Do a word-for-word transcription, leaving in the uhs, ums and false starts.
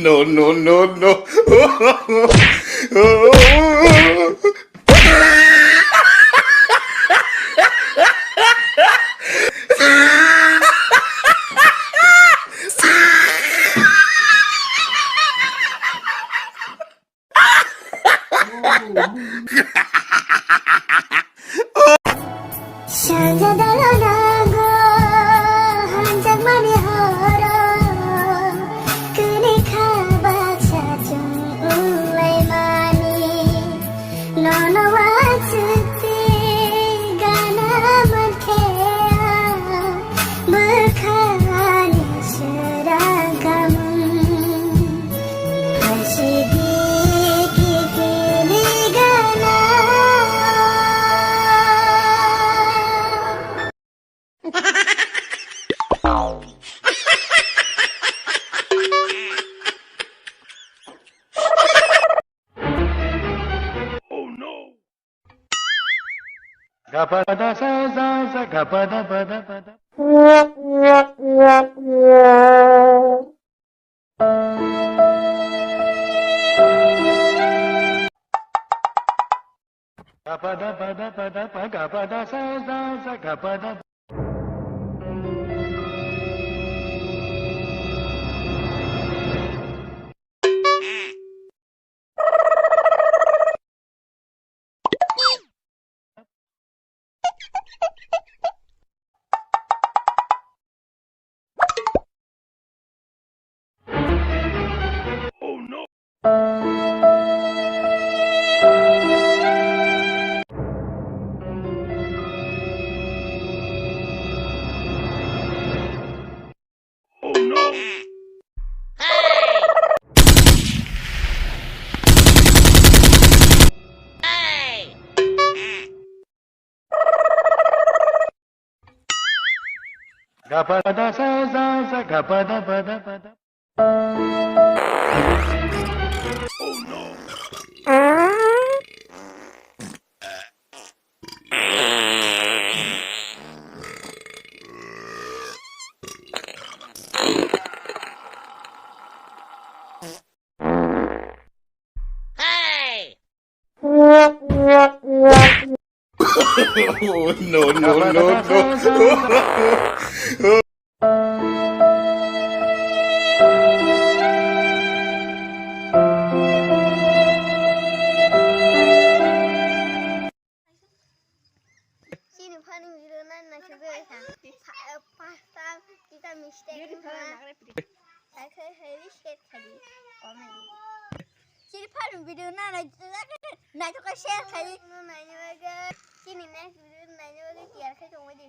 No, no, no, no. Sanja dala nago, hanjakmani horo, kuni kha baksa chwng wnglaimani. Nono uansukti gana mankhe ang, bwkhani swrang kamung. Haisi di kikini gana. Gapada sa sa sa gapada pada pada. Gapada pada pada pa gapada sa sa sa gapada. Gapada sa sa sa gapada pada pada. No, no, no, no. Chini funny video nai naisingwi wngkha. Pha-, pasta kita mistake wngkha. Sakhe hai share khai di, comment di. Chini funny video nai naisingwi naithok khe share khai di. Chini next video naina bagwi tiyar khai tongbai di.